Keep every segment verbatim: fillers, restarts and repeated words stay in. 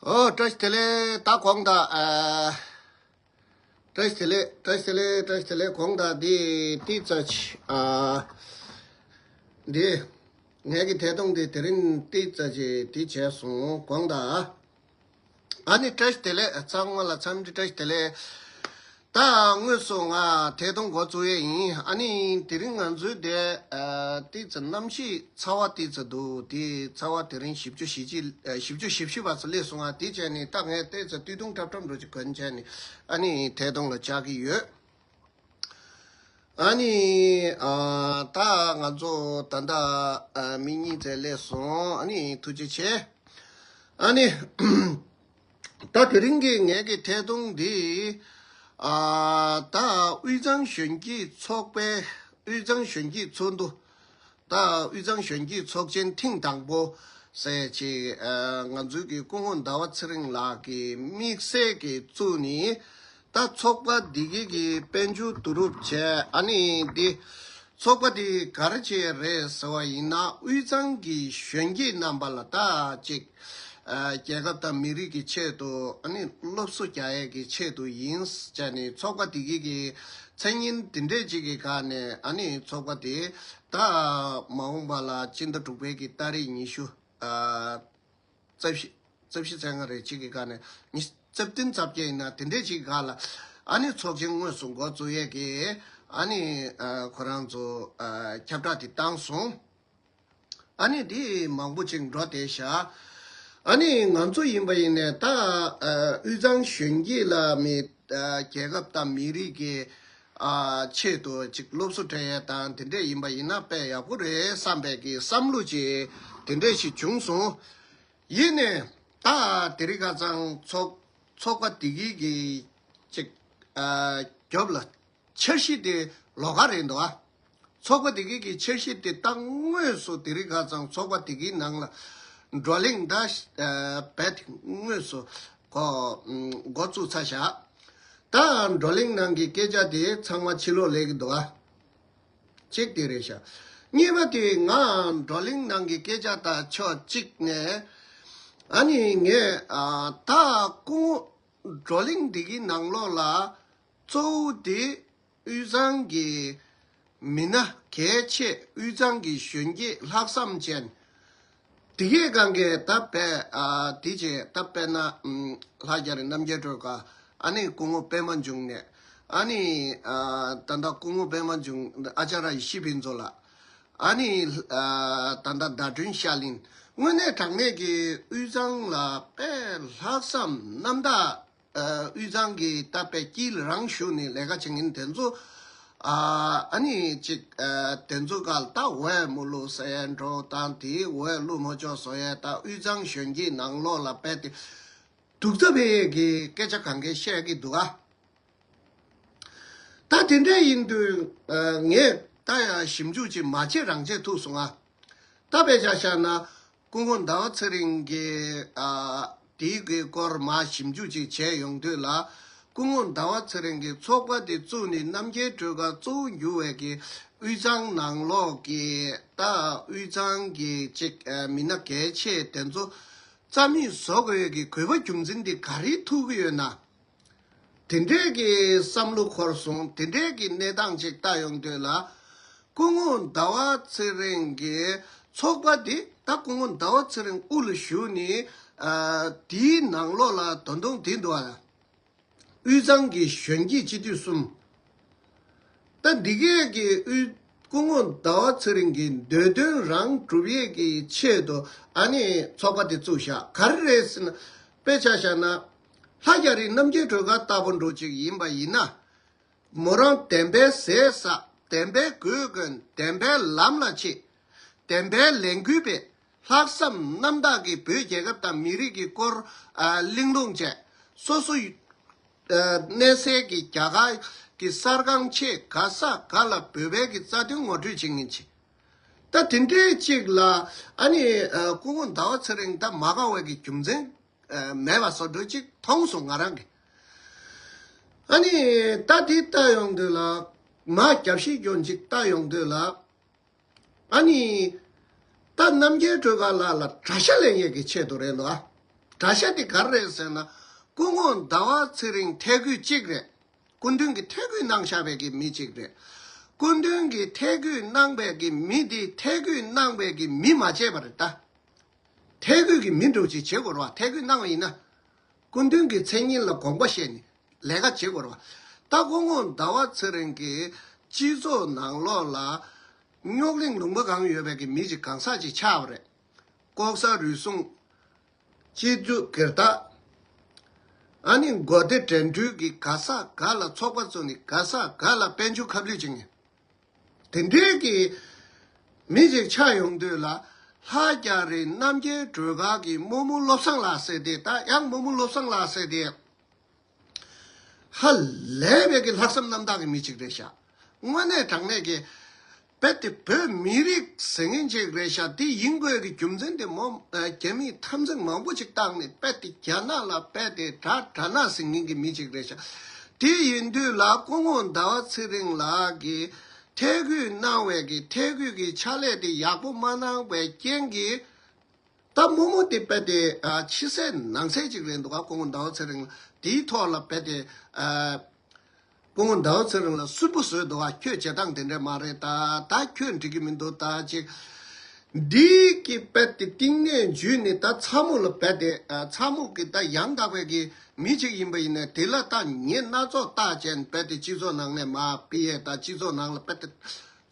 ཨོ་བཀྲ་ཤིས་བདེ་ལེགས། ད་དགོངས་དག་ཨ། བཀྲ་ཤིས་བདེ་ལེགས། བཀྲ་ཤིས་བདེ་ལེགས། བཀྲ་ཤིས་བདེ་ལེགས། དགོངས་དག་འདི་ཏི་ཙ་ཆི་ཨ། འདི་ངའི་གི་ཐད་གཏོང་འདི་དེ་རིང་ཏི་ཙ་ཆི་འདི་བྱས་སོང་དགོངས་དག་ཨ་ནི་བཀྲ་ཤིས་བདེ་ལེགས། ཚང་མ་ལ་འཚམས་འདྲི་བཀྲ་ཤིས་བདེ་ལེགས། ད་དངོས་སུ་ང་ཐད་གཏོང་འགོ་བཙུགས་ཡས་ཡིན། ཨ་ནི་དེ་རིང་ང་ཚོའི་དེ་ཨ་ཏི་ཙ་གནམ་གཤིས་ཚ་བ་ཏི་ཙ་འདུག་དེ་ཚ་བ་དེ་རིང་བཞི་བཅུ་ཞེ་གཅིག་ཨ་བཞི་བཅུ་ཞེ་བཞི་བར་དུ་སླེབས་སོང་ང་། དེ་བྱས་ནས་ད་ངས་ཏི་ཙ་སྟོད་ཐུང་ཁྲབ་ཁྲབ་འགྲོ་ཅིག་གོན་བྱས་ནས་ཨ་ནི་ཐད་གཏོང་ལ་བཅར་གྱི་ཡོད། ཨ་ནི་ཨ་ད་ང་ཚོ་ད་ལྟ་ཨ་མི་གཉིས་ཙམ་སླེབས་སོང་། ཨ་ནི་ཐུགས་རྗེ་ཆེ། ཨ་ནི་ད་དེ་རིང་གི་ངའི་གི་ཐད་གཏོང་འདི་ཨ་ད་དབུས་གཙང་གཞོན་སྐྱེས་ཚོགས་པའི་དབུས་གཙང་གཞོན་སྐྱེས་ཚོགས་འདུ། ད་དབུས་གཙང་གཞོན་སྐྱེས་ཚོགས་ཆེན་ཐེངས་དང་པོ་ཟེར་ཅིག་ཨ་ང་ཚོའི་གི་སྐུ་ངོ་ཟླ་བ་ཚེ་རིང་ལགས་ཀྱིས་དམིགས་བསལ་གྱིས་བཙུགས་ནས། ད་ཚོགས་པ་འདི་གི་གི་དཔལ་འབྱོར་བསྡུ་རུབ་བྱས། ཨ་ནི་འདི་ཚོགས་པ་འདི་ག་རེ་བྱས་རེད་ཟེར་བ་ཡིན་ན། དབུས་གཙང་གི་གཞོན་སྐྱེས་རྣམ་པ་ལ་ད་ཅིག་ཨ་རྒྱལ་ཁབ་དང་མི་རིགས་ཀྱི་ཆེད་དུ་ཨ་ནི་སློབ་གསོ་རྒྱག་ཡས་ཀྱི་ཆེད་དུ་ཡིན་བྱས་ནས། ཚོགས་པ་འདི་གི་གི་མཚན་སྙན་འདི་འདྲས་ཅིག་གི་སྒང་ནས་ཨ་ནི་ཚོགས་པ་འདི་ད་མ་འོངས་པ་ལ་སྤྱི་ཟླ་དྲུག་པའི་གི་ཏ་རིག་ཉི་ཤུ་ཨ་རྩ་བཞི་རྩ་བཞི་ཚེས་ལྔ་རེ་གཅིག་གི་སྒང་ནས་ཉི་རྩ་བདུན་རྩ་བརྒྱད་ཡིན་ན་དེ་འདྲས་ཅིག་སྒང་ལ་ཨ་ནི་ཚོགས་ཆེན་དངོས་སུ་འགོ་བཙུགས་ཡས་ཀྱི་ཨ་ནི་ཨ་ཁོ་རང་ཚོ་ཨ་ཁྱབ་བསྒྲགས་དེ་བཏང་སོང་། ཨ་ནི་དེ་མང་པོ་ཅིག་འགྲོ་བསྡད་ཤག་ཨ་ནི་ང་ཚོ་ཡིན་པ་ཡིན་ནས་ད་ཨ་དབུས་གཙང་གཞོན་སྐྱེས་ལ་མི་ཨ་རྒྱལ་ཁབ་དང་མི་རིགས་ཀྱི་ཨ་ཆེད་དུ་ཅིག་སློབ་གསོ་སྤྲད་ཡས་དང་དེ་འདྲས་ཡིན་པ་ཡིན་ན་དཔེ་ཡག་པོ་རེད་བསམ་པའི་གི་བསམ་བློ་ཅིག་དེ་འདྲས་ཞིག་བྱུང་སོང་། ཡིན་ནས་ད་དེ་རིང་ཁ་སང་ཚོགས་ཚོགས་པ་དེ་གི་གི་ཅིག་ཨ་རྒྱབ་ལ་འཆར་གཞི་དེ་ལོགས་ཀ་རེད་འདུག་ཨ། ཚོགས་པ་དེ་གི་གི་འཆར་གཞི་དེ་ད་དངོས་སུ་དེ་རིང་ཁ་སང་ཚོགས་པ་དེ་གི་ནང་ལ་བགྲོ་གླེང་ད་ཨ་རྦད་དེ་དངོས་སུ་གོ་འགོ་བཙུགས་ཚར་བཞག་ད་བགྲོ་གླེང་ནང་གི་སྐད་ཆ་དེ་ཚང་མ་ཕྱི་ལོགས་སླེབས་ཀྱི་འདུག་ཨ། གཅིག་དེ་རེད་ཤག་གཉིས་པ་དེ་ང་བགྲོ་གླེང་ནང་གི་སྐད་ཆ་དང་ཕྱོགས་གཅིག་ནས་ཨ་ནི་ངས་ཨ་ད་སྐུ་ངོ་བགྲོ་གླེང་འདི་གི་ནང་ལོགས་ལ་གཙོ་བོ་དེ་དབུས་གཙང་གི་མི་སྣ་གལ་ཆེ། དབུས་གཙང་གི་གཞོན་སྐྱེས་ལྷག་བསམ་ཅན། དེ་གའི་སྒང་གའི་ད་དཔེ་ཨ་དེ་རྗེས་ད་དཔེར་ན་ཨམ་ལྷ་རྒྱ་རི་རྣམ་རྒྱལ་སྒྲོལ་དཀར། ཨ་ནི་སྐུ་ངོ་པད་མ་འབྱུང་གནས། ཨ་ནི་ཨ་ད་ལྟ་སྐུ་ངོ་པད་མ་འབྱུང་ཨ་ཅཱརྱ་ཡེ་ཤེས་ཕུན་ཚོགས་ལགས། ཨ་ནི་ཨ་ད་ལྟ་ཟླ་སྒྲོན་ཤར་གླིང་། དངོས་གནས་དྲང་གནས་ཀྱི་དབུས་གཙང་ལ་དཔེ་ལྷག་བསམ་རྣམ་དག་ཨ་དབུས་གཙང་གི་ད་དཔེ་དཀྱིལ་རང་ཞུགས་ནས་ལས་ཀ་བྱེད་མཁན་དེ་ཚོ་ཨ་ཨ་ནི་ཅིག་ཨ་དེ་ཚོ་ག་ལ་ད་འོས་མི་བླུག་ཟེར་ཡས་འགྲོ་སྟངས་དེ། འོས་བླུག་མ་ཆོག་བཟོ་ཡས། ད་དབུས་གཙང་གཞོན་སྐྱེས་ནང་ལོགས་ལ་དཔེ་དེ་སྡུག་རྩ་བའི་གི་སྐད་ཆ་གང་གས་བཤད་ཀྱི་འདུག་ཨ། ད་དེ་འདྲ་ཡིན་དུས་ཨ་ངས་ད་ཡང་ཞིབ་འཇུག་ཅིག་མ་བྱེད་རང་བྱེད་ཐུག་སོང་ཨ། ད་དཔེ་ཆ་བཞག་ན་སྐུ་ངོ་ཟླ་བ་ཚེ་རིང་གི་ཨ་དེའི་གི་སྐོར་མར་ཞིབ་འཇུག་ཅིག་བྱས་ཡོང་དུས་ལ། སྐུ་ངོ་ཟླ་བ་ཚེ་རིང་གི་ཚོགས་པ་དེ་བཙུགས་ནས་རྣམ་རྒྱལ་སྒྲོལ་དཀར་གཙོ་བོ་གྱུར་བའི་གི་དབུས་གཙང་ནང་ལོགས་ཀྱི་ད་དབུས་གཙང་གི་ཅིག་ཨ་མི་སྣ་གལ་ཆེ་དེ་ཚོ་རྩ་མེད་བཟོ་དགོས་ཀྱི་དགོས་པ་རྒྱུ་མཚན་དེ་ག་རེ་ཐུག་གི་ཡོད་ན། དེ་འདྲས་ཀྱི་བསམ་བློ་འཁོར་སོང་། དེ་འདྲས་ཀྱི་གནས་སྟངས་ཅིག་ལྟ་ཡོང་དུས་ལ། སྐུ་ངོ་ཟླ་བ་ཚེ་རིང་གི་ཚོགས་པ་འདི་ད་སྐུ་ངོ་ཟླ་བ་ཚེ་རིང་དབུ་ལ་བཞུགས་ནས་ཨ་དེའི་ནང་ལོགས་ལ་ད་དུང་དེ་འདུག་ཨ། དབུས་གཙང་གི་གཞོན་སྐྱེས་སྤྱི་འཐུས་གསུམ། ད་འདི་གས་ཀྱི་དབུས་སྐུ་ངོ་ཟླ་བ་ཚེ་རིང་གི་འདོད་དོན་རང་སྒྲུབ་ཡས་ཀྱི་ཆེད་དུ་ཨ་ནི་ཚོགས་པ་དེ་བཙུགས་བཞག་ག་རེ་རེད་ཟེར་ན། དཔེ་ཆ་བཞག་ན། ལྷ་རྒྱ་རི་རྣམ་རྒྱལ་སྒྲོལ་དཀར་ལྟ་བུ་འདྲ་ཅིག་ཡིན་པ་ཡིན་ན། མོ་རང་བདེན་པའི་ཟས་ཟ། བདེན་པའི་གོས་གོན། བདེན་པའི་ལམ་ལ་ཆས། བདེན་པའི་ལས་འགུལ་སྤེལ། ལྷག་བསམ་རྣམ་དག་གིས་བོད་རྒྱལ་ཁབ་དང་མི་རིགས་ཀྱི་སྐོར་ཨ་གླེང་སློང་བྱས། སོ་སོ་ཨ་གནས་སའི་གི་རྒྱ་གར་གྱི་གསར་ཁང་ཆེ་ག་ས་ག་ལ་བོད་པའི་གི་རྩ་དོན་ངོ་སྤྲོད་བྱེད་མཁན་ཆེ། ད་དེ་འདྲའི་ཅིག་ལ་ཨ་ནི་ཨ་སྐུ་ངོ་ཟླ་བ་ཚེ་རིང་ད་མ་དགའ་བའི་གི་རྒྱུ་མཚན་ཨ་མེད་པ་བཟོ་འདྲ་ཅིག་མཐོང་སོང་ང་རང་གི། ཨ་ནི་ད་དེ་ལྟ་ཡོང་དུས་ལ། མ་རྒྱབ་བཤིག་སྐྱོན་ཅིག་ལྟ་ཡོང་དུས་ལ། ཨ་ནི། ད་རྣམ་རྒྱལ་སྒྲོལ་དཀར་ལགས་ལ་དགྲ་ཤ་ལེན་ཡས་ཀྱི་ཆེད་དུ་རེད་འདུག་ཨ། དགྲ་ཤ་དེ་ག་རེ་རེད་ཟེར་ན། སྐུ་ངོ་ཟླ་བ་ཚེ་རིང་ཐད་སྐུད་གཅིག་རེད། སྐུ་མདུན་གྱིས་ཐད་སྐུད་གནང་བཞག་པའི་གི་མི་གཅིག་རེད། སྐུ་མདུན་གྱིས་ཐད་སྐུད་གནང་པའི་གི་མི་དེ་ཐད་སྐུད་གནང་པའི་གི་མི་མ་བྱས་པ་རེད་ད། ཐད་སྐུད་ཀྱི་མི་འདྲ་བོ་ཅིག་བྱེད་དགོས་རེད་བ། ཐད་སྐུད་གནང་བ་ཡིན་ན། སྐུ་མདུན་གྱི་མཚན་སྙན་ལ་དགོངས་པ་བཞེས་ནས་ལས་ཀ་བྱེད་དགོས་རེད་བ། ད་སྐུ་ངོ་ཟླ་བ་ཚེ་རིང་གིས་སྤྱི་ཚོགས་ནང་ལོགས་ལ་རྙོག་གླེང་ལུང་པ་གང་ཡོད་པའི་གི་མི་ཅིག་གང་ཟག་ཅིག་ཆགས་པ་རེད། ལྐོག་ཟ་རུལ་སུངས། སྤྱི་འཐུས་སྒེར་བདག་ཨ་ནི་མགོ་བདེ་འགྲན་བསྡུར་གྱི་ག་ས་ག་ལ་ཚོགས་པ་བཙུགས་ནས་ག་ས་ག་ལ་དཔལ་འབྱོར་ཁ་བསླུས་བྱེད་མཁན། དེ་འདྲའི་གི་མི་ཞིག་ཆགས་ཡོང་དུས་ལ། ལྷ་རྒྱ་རི་རྣམ་རྒྱལ་སྒྲོལ་དཀར་གྱི་རྨོ་མོ་བློ་བཟང་ལགས་ཟེར་དེ། ད་ཡང་རྨོ་མོ་བློ་བཟང་ལགས་ཟེར་དེ། ཧ་ལས་པའི་གི་ལྷག་བསམ་རྣམ་དག་གི་མི་ཅིག་རེད་ཤག་དངོས་གནས་དྲང་གནས་ཀྱི་དཔེ་དེ་བོད་མི་རིགས་ཟེར་མཁན་ཅིག་རེད་ཤག་དེ་ཡིན་དགོས་ཀྱི་རྒྱུ་མཚན་དེ་མོ། ཨ། རྒྱ་མིས་འཐབ་འཛིང་མང་པོ་ཅིག་བཏང་ནས་དཔེ་དེ་རྒྱ་ནག་ལ་དཔེ་དེ་དགྲ་དགྲ་ནག་ཟེར་མཁན་གྱི་མི་ཅིག་རེད་ཤག་དེ་ཡིན་དུས་ལ་སྐུ་ངོ་ཟླ་བ་ཚེ་རིང་ལགས་ཀྱིས་ཐད་སྐུད་གནང་བའི་གི་ཐད་སྐུད་ཀྱི་ཕྱག་ལས་དེ་ཡག་པོ་མ་གནང་བའི་རྐྱེན་གྱིས། ད་རྨོ་མོ་དེ་དཔེ་དེ། ཨ། ཕྱི་གསལ་ནང་གསལ་ཅིག་རེད་འདུག་ག་སྐུ་ངོ་ཟླ་བ་ཚེ་རིང་དེའི་ཐོག་ལ་དཔེ་དེ། ཨ། སྐུ་ངོ་ཟླ་བ་ཚེ་རིང་ལ་སུན་པོ་བཟོས་འདུག་ག་ཁྱོད་བྱེད་སྟངས་དེ་འདྲ་མ་རེད་ད། ད་ཁྱོད་འགྲིག་གི་མི་འདུག་ད་ཅིག་འདི་གི་དཔེ་དེ་གཏིང་ནས་འཇུས་ནས་ད་ཚ་མོ་ལ་དཔེ་དེ། ཨ། ཚ་མོ་གི་ད་ཡང་དག་པའི་གི་མི་ཅིག་ཡིན་པ་ཡིན་ན། དེ་ལ་ད་ཉེས་སྣ་ཚོགས་བཏགས་བྱས་དཔེ་དེ་སྤྱི་ཚོགས་ནང་ནས་མར་ཕུད་ཡས། ད་སྤྱི་ཚོགས་ནང་ལ་དཔེ་དེ་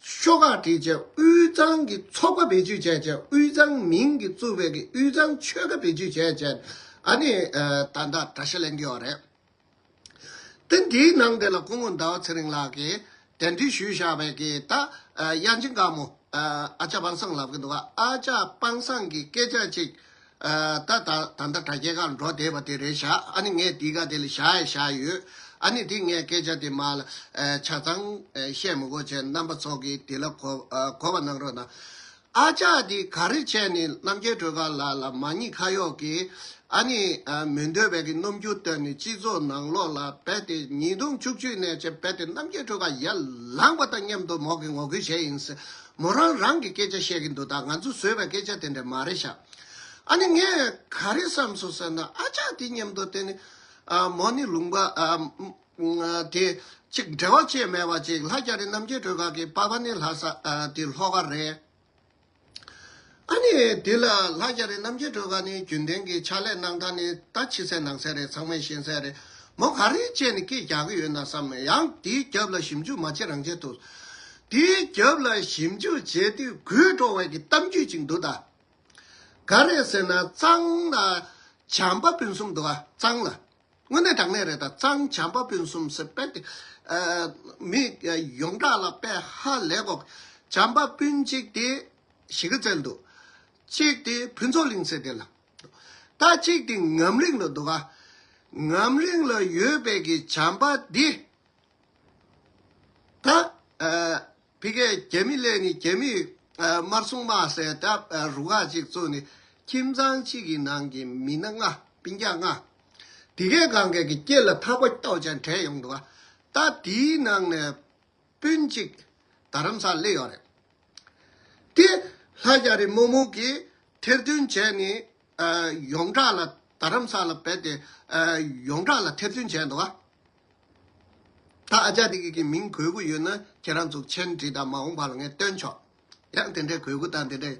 ཤོག་ཁག་བྲིས་བྱས། དབུས་གཙང་གི་ཚོགས་པ་བེད་སྤྱོད་བྱས་བྱས། དབུས་གཙང་མིང་གིས་བཙུགས་པའི་གི་དབུས་གཙང་ཆོལ་ཁ་བེད་སྤྱོད་བྱས་བྱས། ཨ་ནི། ཨ། ད་ལྟ་དགྲ་ཤ་ལེན་གྱི་ཡོད་རེད། དེ་འདིའི་ནང་དེ་ལ་སྐུ་ངོ་ཟླ་བ་ཚེ་རིང་ལགས་ཀྱིས་གདན་འདྲེན་ཞུས་བཞག་པའི་གི་ད། ཨ། དབྱངས་ཅན་དཀར་མོ། ཨ། ཨ་ཅག་པང་སངས་ལབ་ཀྱི་འདུག་ག་ཨ་ཅག་པང་སངས་ཀྱི་སྐད་ཆ་ཅིག་ཨ། ད་ད་ད་ལྟ་དྲ་རྒྱའི་སྒང་འགྲོ་བསྡད་པ་དེ་རེད་ཤག་ཨ་ནི་ངས་འདི་ག་དེ་ལ་བཞག་ཡ་བཞག་ཡོད། ཨ་ནི་འདི་ངས་སྐད་ཆ་དེ་མར་ལ། ཨ། ཆ་ཚང་། ཨ། བཤད་མི་དགོས་བྱས། རྣམ་པ་ཚོ་གིས་དེ་ལ་གོ། ཨ། གོ་བ་གནང་རོགས་གནང་། ཨ་ཅག་དེ་ག་རེ་བྱས་ནས་རྣམ་རྒྱལ་སྒྲོལ་དཀར་ལགས་ལ་མ་ཉེས་ཁ་གཡོག་གིས། ཨ་ནི། ཨ། མི་འདོད་པའི་གི་རྣམ་འགྱུར་བསྟན་ནས་སྤྱི་ཚོགས་ནང་ལོགས་ལ་དཔེ་དེ་ཉིས་སྟོང་བཅུ་གཅིག་ནས་བྱས་དཔེ་དེ་རྣམ་རྒྱལ་སྒྲོལ་དཀར་ཡར་ལངས་པ་དང་མཉམ་དུ་མོ་གིས་ངོ་རྒོལ་བྱས་ཡིན་ཟེར། མོ་རང་རང་གི་སྐད་ཆ་བཤད་ཀྱི་འདུག་ད་ང་ཚོས་བཟོས་པའི་སྐད་ཆ་དེ་འདྲ་མ་རེད་ཤག་ཨ་ནི་ངས་ག་རེ་བསམ་སོང་ཟེར་ན། ཨ་ཅག་དེ་མཉམ་དུ་དེ་ནི། ཨ། མོ་ནི་ལུང་པ། ཨ། དེ་གཅིག་འབྲེལ་བ་བཅད་མེད་པ་ཅིག་ལྷ་རྒྱ་རི་རྣམ་རྒྱལ་སྒྲོལ་དཀར་གྱི་པ་ཕ་ནི་ལྷ་ས། ཨ། དེ་ལྷོ་ཁ་རེད། ཨ་ནི་དེ་ལ་ལྷ་རྒྱ་རི་རྣམ་རྒྱལ་སྒྲོལ་དཀར་ནི་རྒྱུན་ལྡན་གྱི་ཕྱག་ལས་གནང་སྟངས་ནི་ད་ཕྱི་གསལ་ནང་གསལ་རེད། ཚང་མས་ཤེས་གསལ་རེད། མོ་ག་རེ་བྱས་ནས་སྐད་རྒྱག་གི་ཡོད་ན་བསམ། ཡང་དེའི་རྒྱབ་ལ་ཞིབ་འཇུག་མ་བྱེད་རང་བྱེད་དུ། དེའི་རྒྱབ་ལ་ཞིབ་འཇུག་བྱེད་དུས་དགོད་བྲོ་བའི་གི་གཏམ་རྒྱུད་ཅིག་འདུག་ད། ག་རེ་ཟེར་ན། གཙང་ལ་བྱམས་པ་སྤུན་གསུམ་འདུག་ག་གཙང་ལ། དངོས་གནས་དྲང་གནས་རེད་ད། གཙང་བྱམས་པ་སྤུན་གསུམ་ཟེར་དཔེ་དེ། ཨ། མི་ཡོངས་གྲགས་ལ་དཔེ་ཧ་ལས་གོ། བྱམས་པ་སྤུན་གཅིག་དེ་གཞིས་ཀ་རྩེ་ལ་འདུག་གཅིག་དེ་ཕུན་ཚོགས་གླིང་ཟེར་དེ་ལ། ད་གཅིག་དེ་ངམ་རིང་ལ་འདུག་ག་ངམ་རིང་ལ་ཡོད་པའི་གི་བྱམས་པ་འདི། ད། ཨ། ཕ་གིའི་རྒྱ་མི་སླེབས་ནས་རྒྱ་མིས། ཨ། དམར་སྲུང་དམག་ཟེར་ད། ཨ། རུ་ཁག་ཅིག་བཙུགས་ནས་ཁྱིམ་ཚང་གཅིག་གི་ནང་གི་མི་སྣ་ལྔ། སྤུན་ཀྱག་ལྔ། དེ་གའི་སྒང་གའི་གི་སྐེ་ལ་ཐག་པ་གཏོགས་ཀྱང་བྲལ་ཡོང་འདུག་ག་ད་དེའི་ནང་ནས་སྤུན་གཅིག་རྡ་རམ་ས་ལ་སླེབས་ཡོད་རེད། དེ་ལྷ་རྒྱ་རི་རྨོ་མོ་གིས་ཐེར་འདོན་བྱས་ནས། ཨ། ཡོངས་གྲགས་ལ། རྡ་རམ་ས་ལ་རྦད་དེ། ཨ། ཡོངས་གྲགས་ལ་ཐེར་འདོན་བྱས་འདུག་ག་ད་ཨ་ཅག་དེ་གི་གི་མིང་གོ་གི་ཡོད་ན་ཁྱེད་རང་ཚོ་མཆན་བྲིས་དང་། མ་འོངས་པ་ལ་ངས་སྟོན་ཆོག་ཡང་དེ་འདྲའི་གོ་གི་དང་དེ་འདྲའི།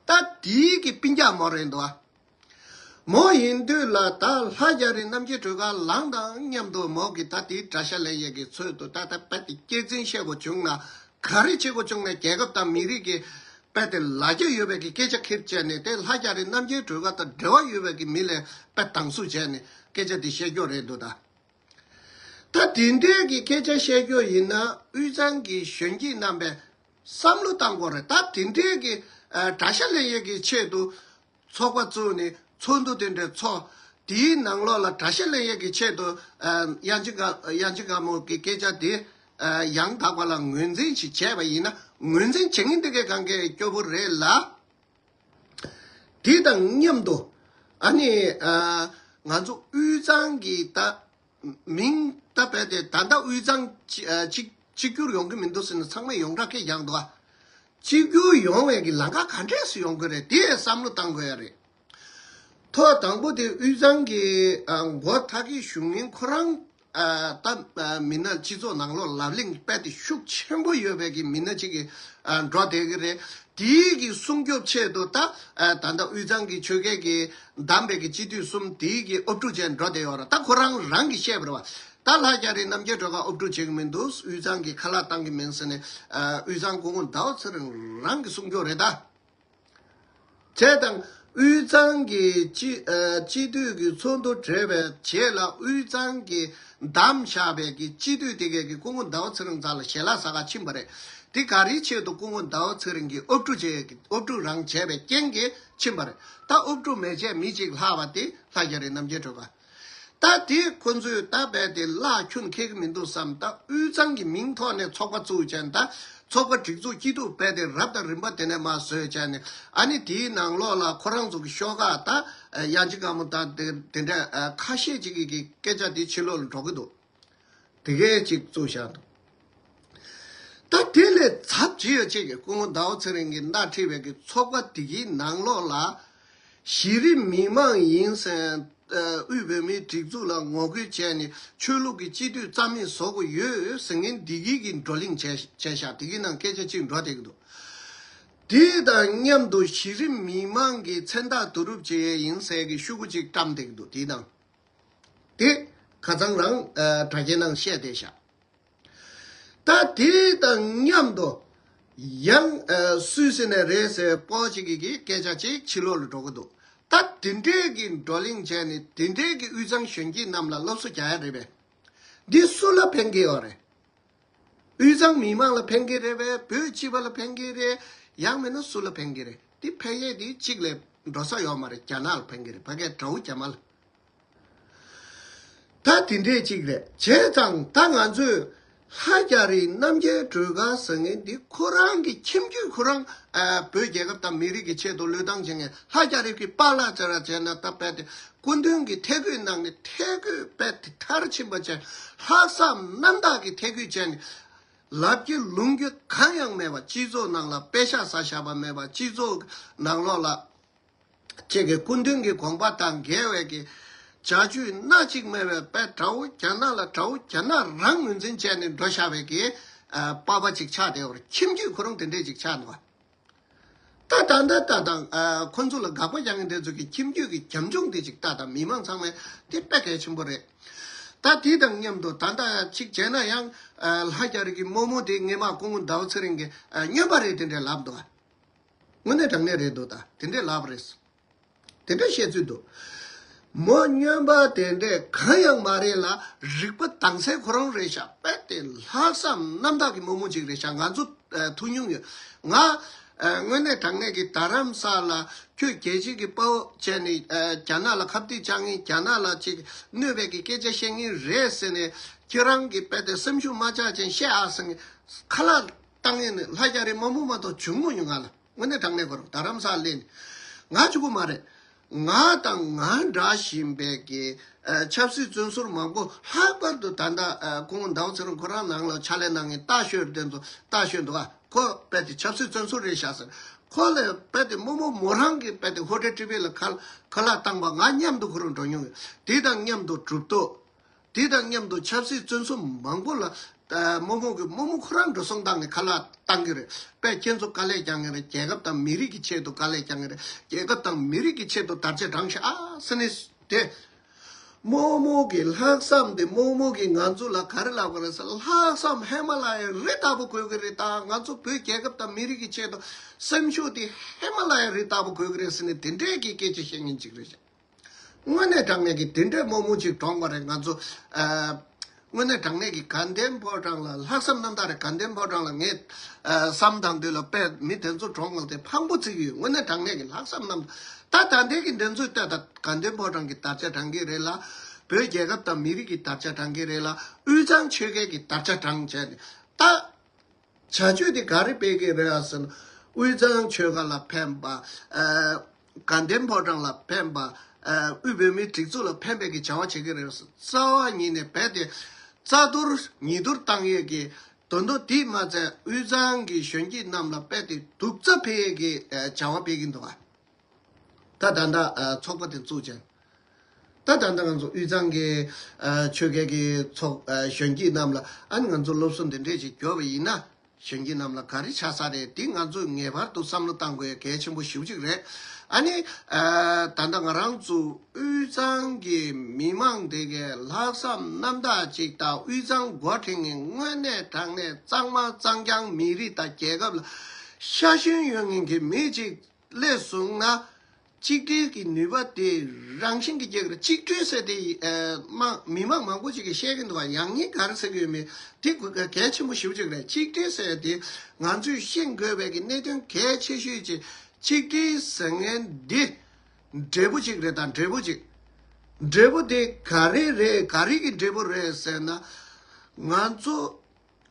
ད་དེའི་གི་སྤུན་ཀྱག་མོ་རེད་འདུག་ག་མོ་ཡིན་དུས་ལ་ད་ལྷ་རྒྱ་རི་རྣམ་རྒྱལ་སྒྲོལ་དཀར་ལངས་དང་མཉམ་དུ་མོ་གིས་ད་དེའི་དགྲ་ཤ་ལེན་ཡས་ཀྱི་ཚུལ་དུ། ད་ད་རྦད་དེ་སྐྱག་རྫུན་བཤད་དགོས་བྱུང་ན། ག་རེ་བྱེད་དགོས་བྱུང་ན། རྒྱལ་ཁབ་དང་མི་རིགས་ཀྱི་རྦད་དེ་ལ་རྒྱ་ཡོད་པའི་གི་སྐད་ཆ་ཁྱེར་བྱས་ནས། དེ་ལྷ་རྒྱ་རི་རྣམ་རྒྱལ་སྒྲོལ་དཀར་དང་འབྲེལ་བ་ཡོད་པའི་གི་མི་ལ་རྦད་དེ་སྡང་ཟུག་བྱས་ནས་སྐད་ཆ་དེ་བཤད་རྒྱུ་རེད་འདུག་ད། ད་དེ་འདྲའི་གི་སྐད་ཆ་བཤད་རྒྱུ་ཡིན་ན། དབུས་གཙང་གི་གཞོན་སྐྱེས་རྣམ་པས་བསམ་བློ་བཏང་དགོས་རེད། ད་དེ་འདྲའི་གི། ཨ། དགྲ་ཤ་ལེན་ཡས་ཀྱི་ཆེད་དུ་ཚོགས་པ་བཙུགས་ནས་ཚོགས་འདུ་དེ་འདྲ་ཚོགས། དེའི་ནང་ལོགས་ལ་དགྲ་ཤ་ལེན་ཡས་ཀྱི་ཆེད་དུ། ཨ། དབྱངས་ཅན་དགའ། དབྱངས་ཅན་དགའ་མོ་གི་སྐད་ཆ་དེ། ཨ། ཡང་དག་པ་ལ་ངོས་འཛིན་ཞིག་བྱས་པ་ཡིན་ན། ངོས་འཛིན་བྱེད་མཁན་དེ་གའི་སྒང་གའི་སྐྱོ་པོ་རེད་ལ། དེ་དང་མཉམ་དུ། ཨ་ནི། ཨ། ང་ཚོ་དབུས་གཙང་གི་ད་མིང་ད་རྦད་དེ་ད་ལྟ་དབུས་གཙང་གཅིག་ཨ། གཅིག་གཅིག་གྱུར་ཡོང་གི་མི་འདུག་ཟེར་ནས་ཚང་མས་ཡོངས་གྲགས་སྐད་རྒྱག་འདུག་ག་གཅིག་གྱུར་ཡོང་བའི་གི་ལམ་ཁ་ག་འདྲས་སུ་ཡོང་གི་རེད། དེ་བསམ་བློ་བཏང་དགོས་ཡ་རེད། ཐོག་དང་པོ་དེ་དབུས་གཙང་གི་ཨ་མགོ་ཐག་གི་གཞུང་མིན་ཁོ་རང་ཨ་ད་ཨ་མི་སྣ་སྤྱི་ཚོགས་ནང་ལོགས་ལབ་གླེང་དཔེ་དེ་ཤུགས་ཆེན་པོ་ཡོད་པའི་གི་མི་སྣ་གཅིག་གི་ཨ་འགྲོ་བསྡད་གི་རེད། དེའི་གི་སྲུང་སྐྱོབ་ཆེད་དུ་ད་ཨ་ད་ལྟ་དབུས་གཙང་གི་ཆོལ་ཁའི་གི་བདམས་པའི་གི་སྤྱི་འཐུས་གསུམ་དེའི་གི་ཨོབ་ཕྲུག་ཅན་འགྲོ་བསྡད་ཡོད་རེད། ད་ཁོ་རང་རང་གི་བཤད་པ་རེད་བ། ད་ལྷ་རྒྱ་རི་རྣམ་རྒྱལ་སྒྲོལ་དཀར་ཨོབ་ཕྲུག་བྱེད་གི་མི་འདུག་དབུས་གཙང་གི་ཁ་ལག་བཏང་གི་མིན་ཟེར་ནས་ཨ་དབུས་གཙང་སྐུ་ངོ་ཟླ་བ་ཚེ་རིང་རང་གི་སྲུང་སྐྱོབ་རེད་ད། བྱས་ཙང་དབུས་གཙང་གི་སྤྱི་ཨ་སྤྱི་འཐུས་ཀྱི་ཚོགས་འདུ་གྲོལ་བའི་རྗེས་ལ་དབུས་གཙང་གི་བདམས་བཞག་པའི་གི་སྤྱི་འཐུས་དེ་གས་ཀྱི་སྐུ་ངོ་ཟླ་བ་ཚེ་རིང་རྩ་ལ་ཞལ་ལག་ཟ་ག་ཕྱིན་པ་རེད། དེ་ག་རེའི་ཆེད་དུ་སྐུ་ངོ་ཟླ་བ་ཚེ་རིང་གིས་ཨོབ་ཕྲུག་བྱས་ཀྱི་ཨོབ་ཕྲུག་རང་བྱས་པའི་རྐྱེན་གྱིས་ཕྱིན་པ་རེད། ད་ཨོབ་ཕྲུག་མེད་བྱས་མི་གཅིག་ལྷག་པ་དེ་ལྷ་རྒྱ་རི་རྣམ་རྒྱལ་སྒྲོལ་དཀར། ད་དེ་ཁོ་ཚོས་ད་རྦད་དེ་བརླག་ཁྱོན་ཁེག་མི་འདུག་བསམ། ད་དབུས་གཙང་གི་མིང་ཐོག་ནས་ཚོགས་པ་བཙུགས་བྱས་ནས་ད་ཚོགས་པ་སྒྲིག་འཛུགས་སྐྱིད་སྡུག་རྦད་དེ་རབ་དང་རིམ་པ་དེ་ནས་མར་བཟོས་བྱས་ནས་ཨ་ནི་དེའི་ནང་ལོགས་ལ་ཁོ་རང་ཚོ་གི་ཤོག་ཁག་ད་ཡང་ཅིག་ག་མོ་ད་དེ་དེ་འདྲ་ཁ་ཤས་ཅིག་གི་སྐད་ཆ་དེ་ཕྱི་ལོགས་ལ་འགྲོ་གི་འདུག་དེ་གས་ཅིག་བཙུགས་བཞག་འདུག་ད་དེ་ལས་ཚབས་ཆེ་ཡོད་ཅིག་གི་སྐུ་ངོ་ཟླ་བ་ཚེ་རིང་གིས་སྣེ་ཁྲིད་པའི་གི་ཚོགས་པ་དེ་གི་ནང་ལོགས་ལ་གཞི་རིམ་མི་མང་ཡིན་ཟེར། དབུས་བོད་མིའི་སྒྲིག་འཛུགས་ལ་ངོ་རྒོལ་བྱས་ནས་ཆོས་ལུགས་ཀྱི་སྤྱི་འཐུས་རྩ་མེད་བཟོ་དགོས་ཡོད་ཟེར་མཁན་འདི་གི་གི་བགྲོ་གླེང་བྱས་བྱས་ཤག་དེ་གི་ནང་སྐད་ཆ་གཅིག་འགྲོ་བསྡད་ཀྱི་འདུག་དེ་དང་མཉམ་དུ་གཞི་རིམ་མི་མང་གི་མཚན་རྟགས་བསྡུ་རུབ་བྱེད་ཡས་ཡིན་ཟེར་གི་ཤོག་གུ་གཅིག་བཀྲམ་བསྡད་ཀྱི་འདུག་དེ་དང་། དེ་ཁ་སང་རང་ཨ་དྲ་རྒྱའི་ནང་བཤད་བསྡད་ཤག་ད་དེ་དང་མཉམ་དུ་ཡང་ཨ་སུད་སི་ནས་རེད་ཟེར་པོ་ཅིག་གི་གི་སྐད་ཆ་ཅིག་ཕྱི་ལོགས་ལ་འགྲོ་གི་འདུག་ད་དེ་འདྲས་ཀྱི་བགྲོ་གླེང་བྱས་ནས་དེ་འདྲས་ཀྱི་དབུས་གཙང་གཞོན་སྐྱེས་རྣམས་ལ་སློབ་གསོ་རྒྱག་ཡ་རེད་པས། འདི་སུ་ལ་ཕན་གི་ཡོད་རེད། དབུས་གཙང་མི་མང་ལ་ཕན་གི་རེད་པས། བོད་སྤྱི་པ་ལ་ཕན་གི་རེད། ཡང་མིན་ན་སུ་ལ་ཕན་གི་རེད། འདི་ཕན་ཡས་འདི་གཅིག་ལས་འགྲོ་ས་ཡོད་མ་རེད། རྒྱ་ནག་ལ་ཕན་གི་རེད། ཕ་གིའི་དགྲ་བོ་རྒྱ་མ་ལ། ད་དེ་འདྲས་གཅིག་རེད། བྱས་ཙང་ད་ང་ཚོས་ལྷ་རྒྱ་རི་རྣམ་རྒྱལ་སྒྲོལ་དཀར་ཟེར་མཁན་འདི་ཁོ་རང་གི་ཁྱིམ་རྒྱུད་ཁོ་རང་ཨ་བོད་རྒྱལ་ཁབ་དང་མི་རིགས་ཀྱི་ཆེད་དུ་བློས་བཏང་བྱེད་མཁན། ལྷ་རྒྱ་རི་གི་པཱ་ལགས་ཅིག་ར་བྱས་ན་ད་རྦད་དེ་སྐུ་མདུན་གྱི་ཐད་བསྐོས་གནང་ནས་ཐད་བསྐོས་རྦད་དེ་མཐར་ཕྱིན་པ་བྱས། ལྷག་བསམ་རྣམ་དག་གིས་ཐད་བསྐོས་བྱས་ནས་ལབ་རྒྱུ་ལུང་རྒྱུ་གང་ཡང་མེད་པ། སྤྱི་ཚོགས་ནང་ལ་པེ་ཤག་ཟ་བཞག་པ་མེད་པ། སྤྱི་ཚོགས་ནང་ལོགས་ལ་ཅིག་གི་སྐུ་མདུན་གྱི་དགོངས་པ་དང་འགལ་བའི་གི་བྱ་སྤྱོད་སྣ་གཅིག་མེད་པའི་དཔེ་དགྲ་བོ་རྒྱ་ནག་ལ་དགྲ་བོ་རྒྱ་ནག་རང་ངོས་འཛིན་བྱས་ནས་འགྲོ་བཞག་པའི་གི་ཨ་པ་ཕ་ཅིག་ཆགས་བསྡད་ཡོད་རེད། ཁྱིམ་རྒྱུད་ཁོ་རང་དེ་འདྲས་ཅིག་ཆགས་འདུག་བ། ད་ད་ད་ད་དང་ཨ་ཁོ་ཚོ་ལ་དགག་པ་རྒྱག་མཁན་དེ་ཚོ་གི་ཁྱིམ་རྒྱུད་ཀྱི་རྒྱབ་ལྗོངས་དེ་ཅིག་ལྟ་དང་། མི་མང་ཚང་མས་དེ་དཔེ་གལ་ཆེན་པོ་རེད། ད་དེ་དང་མཉམ་དུ་ད་ལྟ་ཅིག་བྱས་ན་ཡང་ཨ་ལྷ་རྒྱ་རི་གི་རྨོ་མོ་དེ་སྔས་མ་སྐུ་ངོ་ཟླ་བ་ཚེ་རིང་གི་ཨ་སྨྱོན་པ་རེད་དེ་འདྲས་ལབ་འདུག་བ། དངོས་གནས་དྲང་གནས་རེད་འདུག་ད་དེ་འདྲས་ལབ་རེད། དེ་འདྲས་བཤད་ཚུལ་འདུག་མོ་སྨྱོན་པ་དེ་འདྲས་གང་ཡང་མ་རེད་ལ། རིག་པ་དྭངས་གསལ་ཁོ་རང་རེད་ཤག་དཔེ་དེ་ལྷག་བསམ་རྣམ་དག་གི་རྨོ་མོ་ཅིག་རེད་ཤག་ང་ཚོ་ཨ་ཐུག་མྱོང་ཡོད། ང་ཨ་དངོས་གནས་དྲང་གནས་ཀྱི་རྡ་རམ་ས་ལ་ཁྱོད་རྒྱལ་སྤྱི་གི་དཔའ་བོ་བྱས་ནས་ཨ་རྒྱ་ནག་ལ་ཁ་གཏད་བཅག་མཁན། རྒྱ་ནག་ལ་ཅིག་གནོད་པའི་གི་སྐད་ཆ་བཤད་མཁན་རེད་ཟེར་ནས་ཁྱེད་རང་གི་དཔེ་དེ་སེམས་ཤུགས་མ་ཆག་ཅན་བཤད་ཨ་ཟེར་ནས་ཁ་ལག་བཏང་ཡས་ནི་ལྷ་རྒྱ་རི་རྨོ་མོ་མ་གཏོགས་བྱུང་མ་མྱོང་ང་ལ། དངོས་གནས་དྲང་གནས་གོ་རོགས། རྡ་རམ་ས་ལ་སླེབས་ནས་ང་གཅིག་པུ་མ་རེད། ང་དང་ང་འདྲ་བཞིན་པའི་གི་ཨ་ཆབ་སྲིད་བཙོན་ཟུར་མང་པོ། ལྷག་པར་དུ་ད་ལྟ་ཨ་སྐུ་ངོ་ཟླ་བ་ཚེ་རིང་ཁོ་རང་ནང་ལ་ཕྱག་ལས་གནང་མཁན་རྟ་ཤོད་དེ་ཚོ། རྟ་ཤོད་འདུག་ག་ཁོ་རྦད་དེ་ཆབ་སྲིད་བཙོན་ཟུར་རེད་ཤག་ཟེར། ཁོ་ལ་རྦད་དེ་རྨོ་མོ་མོ་རང་གིས་རྦད་དེ་ཧོ་ཊེལ་ཊི་ཝི་ལ་ཁ་ཁ་ལག་བཏང་པ་ང་མཉམ་དུ་ཁོ་རང་འགྲོ་མྱོང་ཡོད། དེ་དང་མཉམ་དུ་གྲུབ་ཐོབ། དེ་དང་མཉམ་དུ་ཆབ་སྲིད་བཙོན་ཟུར་མང་པོ་ལ་ཨ་རྨོ་མོ་གི་རྨོ་མོ་ཁོ་རང་འགྲོ་སོང་བཏང་ནས་ཁ་ལག་བཏང་གི་རེད། དཔེ་ཁྱེད་ཚོ་དཀའ་ལས་རྒྱག་མཁན་རེད། རྒྱལ་ཁབ་དང་མི་རིགས་ཀྱི་ཆེད་དུ་དཀའ་ལས་རྒྱག་མཁན་རེད། རྒྱལ་ཁབ་དང་མི་རིགས་ཀྱི་ཆེད་དུ་དར་ཆ་དྲངས་ཤག་ཨ་ཟེར་ནས་དེ། རྨོ་མོ་གི་ལྷག་བསམ་དེ། རྨོ་མོ་གིས་ང་ཚོ་ལ་ག་རེ་ལབ་པ་རེད་ཟེར། ལྷག་བསམ་ཧི་མ་ལ་ཡའི་རི་ལྟ་བུ་དགོས་ཀྱི་རེད། ད་ང་ཚོ་བོད་རྒྱལ་ཁབ་དང་མི་རིགས་ཀྱི་ཆེད་དུ་སེམས་ཤུགས་དེ་ཧི་མ་ལ་ཡའི་རི་ལྟ་བུ་དགོས་ཀྱི་རེད་ཟེར་ནས་དེ་འདྲའི་གི་སྐད་ཆ་བཤད་མཁན་ཅིག་རེད། དངོས་གནས་དྲང་གནས་ཀྱི་དེ་འདྲའི་རྨོ་མོ་ཅིག་གྲོངས་པ་རེད། ང་ཚོ་ཨ་དངོས་གནས་དྲང་གནས་ཀྱི་དགའ་ལྡན་ཕོ་བྲང་ལ། ལྷག་བསམ་རྣམ་དག་རེད། དགའ་ལྡན་ཕོ་བྲང་ལ་ངས་ཨ་བསམ་བཏང་དུས་ལ་དཔེ་མི་དེ་ཚོ་གྲོངས་པ་དེ་ཕངས་པོ་བརྩི་གི་ཡོད། དངོས་གནས་དྲང་གནས་ཀྱི་ལྷག་བསམ་རྣམ་དག་ད་ད་ལྟའི་གི་འདི་ཚོས་ལྟ་ད་དགའ་ལྡན་ཕོ་བྲང་གི་དར་ཆ་དྲངས་ཀྱི་རེད་ལ། བོད་རྒྱལ་ཁབ་དང་མི་རིགས་ཀྱི་དར་ཆ་དྲངས་ཀྱི་རེད་ལ། དབུས་གཙང་ཆོལ་ཁའི་གི་དར་ཆ་དྲངས་བྱས་ནས་ད། བྱ་སྤྱོད་དེ་ག་རེ་སྤེལ་གི་རེད་ཨ་ཟེར་ན། དབུས་གཙང་ཆོལ་ཁ་ལ་ཕན་པ། ཨ་དགའ་ལྡན་ཕོ་བྲང་ལ་ཕན་པ། ཨ་དབུས་བོད་མིའི་སྒྲིག་འཛུགས་ལ་ཕན་པའི་གི་བྱ་བ་བྱེད་ཀྱི་རེད་ཟེར། རྩ་བ་ཉིད་ནས་རྦད་དེ་རྩ་གཏོར་ཉིས་གཏོར་བཏང་ཡས་ཀྱི་དོན་དུ་དེས་མ་ཚད་དབུས་གཙང་གི་གཞོན་སྐྱེས་རྣམས་ལ་རྦད་དེ་སྡུག་རྩ་འཕེལ་ཡས་ཀྱི་ཨ་བྱ་བ་སྤེལ་གྱིན་འདུག་ག་ད་ད་ལྟ་ཚོགས་པ་དེ་བཙུགས་བྱས། ད་ད་ལྟ་ང་ཚོ་དབུས་གཙང་གི་ཆོལ་ཁའི་གི་ཚོགས་གཞོན་སྐྱེས་རྣམས་ལ་ཨ་ནི་ང་ཚོ་སློབ་གསོ་འདི་འདྲས་ཅིག་བསྐྱོར་བ་ཡིན་ན། གཞོན་སྐྱེས་རྣམས་ལ་ག་རེ་ཆགས་ས་རེད། འདི་ང་ཚོས་ངེས་པར་དུ་བསམ་བློ་བཏང་དགོས་གལ་ཆེན་པོ་ཞེ་པོ་ཅིག་རེད། ཨ་ནི་ད་ལྟ་ང་རང་ཚོ་དབུས་གཙང་གི་མི་མང་དེ་གའི་ལྷག་བསམ་རྣམ་དག་ཅིག་དང་། དབུས་གཙང་འགོ་ཁྲིད་མཁན་དངོས་གནས་དྲང་གནས་གཙང་མ་གཙང་རྐྱང་མི་རིགས་དང་རྒྱལ་ཁབ་ལ་ཤ་ཞེན་ཡོད་མཁན་གྱི་མི་ཅིག་སླེབས་སོང་ན། གཅིག་སྒྲིལ་གྱི་ནུས་པ་དེ་རང་བཞིན་གྱིས་སྐྱེ་གི་རེད། གཅིག་སྒྲིལ་ཟེར་དེ་ཨ་མ་མི་མང་མང་པོ་ཅིག་གིས་བཤད་ཀྱི་འདུག་པ། ཡང་སྙིང་ག་རེ་ཟེར་གྱི་ཡོད་མེད་དེ་གལ་ཆེན་པོ་ཞེ་པོ་ཅིག་རེད། གཅིག་སྒྲིལ་ཟེར་དེ་ང་ཚོས་ཤེས་དགོས་པའི་གི་གནད་དོན་གལ་ཆེ་ཤོས་ཅིག་གཅིག་སྒྲིལ་ཟེར་མཁན་འདི་འབྲས་བུ་ཅིག་རེད། ད་འབྲས་བུ་ཅིག་འབྲས་བུ་དེ་ག་རེ་རེད། ག་རེ་གི་འབྲས་བུ་རེད་ཟེར་ན། ང་ཚོ་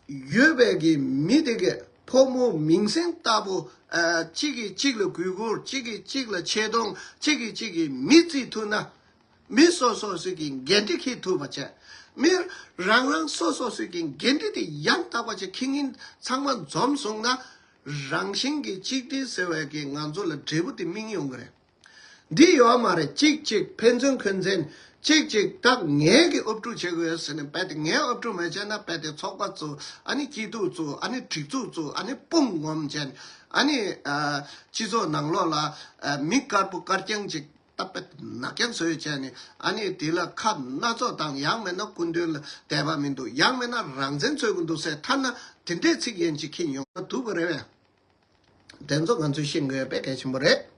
ཡོད་པའི་གི་མི་དེ་གའི་ཕོ་མོ་མིང་སྲིང་ལྟ་བུ། ཨ་གཅིག་གིས་གཅིག་ལ་གུས་བཀུར། གཅིག་གིས་གཅིག་ལ་ཆེ་མཐོང་། གཅིག་གིས་གཅིག་གི་མི་བརྩི་ཐུབ་ན། མི་སོ་སོ་སོ་སོའི་གི་འགན་འཁྲི་འཁྱེར་ཐུབ་པ་བྱས། མི་རང་རང་སོ་སོ་སོ་སོའི་གི་འགན་འཁྲི་དེ་ཡང་དག་པ་བྱས་འཁྱེར་མཁན་ཚང་མ་འཛོམས་སོང་ན། རང་བཞིན་གྱི་གཅིག་སྒྲིལ་ཟེར་བའི་གི་ང་ཚོ་ལ་འབྲས་བུ་དེ་སྨིན་ཡོང་གི་རེད། འདི་ཡོད་མ་རེད། གཅིག་གཅིག་ཕན་ཚུན་འཁོན་འཛིན། གཅིག་གཅིག་ད་ངས་ཀྱི་ཨབ་ཕྲུག་བྱེད་དགོས་ཟེར་ནས་རྦད་དེ་ངས་ཨབ་ཕྲུག་མ་བྱས་ན། རྦད་དེ་ཚོགས་པ་བཙུགས། ཨ་ནི་སྐྱིད་སྡུག་བཙུགས། ཨ་ནི་སྒྲིག་འཛུགས་བཙུགས། ཨ་ནི་དཔུང་ངོམ་བྱས་ནས། ཨ་ནི་ཨ་སྤྱི་ཚོགས་ནང་ལོགས་ལ་ཨ་མི་དཀར་པོ་དཀར་རྐྱང་ཅིག་ད་རྦད་ནག་རྐྱང་བཟོས་བྱས་ནས། ཨ་ནི་དེ་ལ་ཁ་སྣ་ཚོགས་བཏང་། ཡང་མིན་ན་སྐུ་མདུན་ལ་དད་པ་མི་འདུག་ཡང་མིན་ན་རང་བཙན་རྩོད་ཀྱི་འདུག་ཟེར། ཐ་ན་དེ་འདྲའི་ཚིག་ཡན་ཅིག་འཁྱེར་ཡོང་ན་སྡུག་པ་རེད་པས། དེ་ཚོ་ང་ཚོས་ཤེས་དགོས་དཔེ་གལ་ཆེན་པོ་རེད།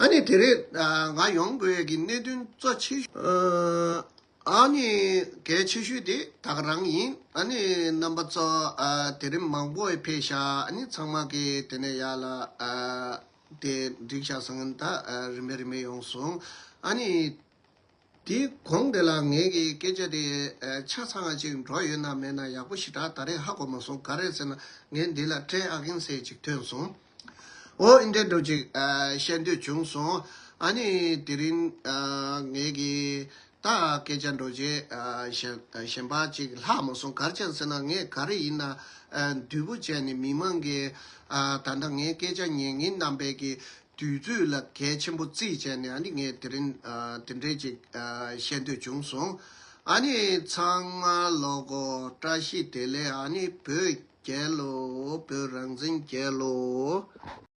ཨ་ནི་དེ་རིང་ཨ་ང་ཡོང་དགོས་ཀྱི་གནད་དོན་གཙོ་ཆེ་ཤོས་ཨ་ནི་གལ་ཆེ་ཤོས་དེ་ད་ག་རང་ཡིན། ཨ་ནི་རྣམ་པ་ཚོ་ཨ་དེ་རིང་མང་པོ་ཕེབས་ཤག་ཨ་ནི་ཚང་མ་གིས་དེ་ནས་ཡར་ལ་ཨ་དེ་འགྲིག་ཤག་བསམ། ད་ཨ་རིམ་པས་རིམ་པས་ཡོང་སོང་། ཨ་ནི། དེའི་གོང་དེ་ལ་ངེད་ཀྱི་སྐད་ཆ་དེ་ཨ་ཆ་ཚང་བ་ཅིག་འགྲོ་ཡོད་ན་མེད་ན་ཡག་པོ་ཞེ་དྲག་ད་རེས་ཧ་གོ་མ་སོང་། ག་རེ་ཟེར་ན་ངས་འདི་ལ་ཊེན་ཨ་གིན་ཟེར་ཅིག་ཐོན་སོང་། འོ་འདི་འདྲ་འདྲ་ཅིག་ཨ་བཤད་འདོད་བྱུང་སོང་། ཨ་ནི་དེ་རིང་ཨ་ངེད་ཀྱི་ད་སྐད་ཆ་འདྲ་ཅིག་ཨ་གཞན་གཞན་པ་ཅིག་ལྷག་མ་སོང་། ག་རེ་བྱས་ཟེར་ན་ངས་ག་རེ་ཡིན་ན་ཨ་མདུན་པོ་བྱས་ནས་མི་མང་གི་ཨ་ད་ལྟ་ངའི་སྐད་ཆ་ཉན་མཁན་རྣམ་པས་ཀྱི་དུས་ཚོད་ལ་གལ་ཆེན་པོ་བརྩིས་བྱས་ནས། ཨ་ནི་ངས་དེ་རིང་ཨ་དེ་འདྲས་ཅིག་ཨ་བཤད་འདོད་བྱུང་སོང་། ཨ་ནི་ཚང་མ་ལོག་གོ། བཀྲ་ཤིས་བདེ་ལེགས། ཨ་ནི་བོད་རྒྱལ་ལོ། བོད་རང་བཙན་རྒྱལ་ལོ།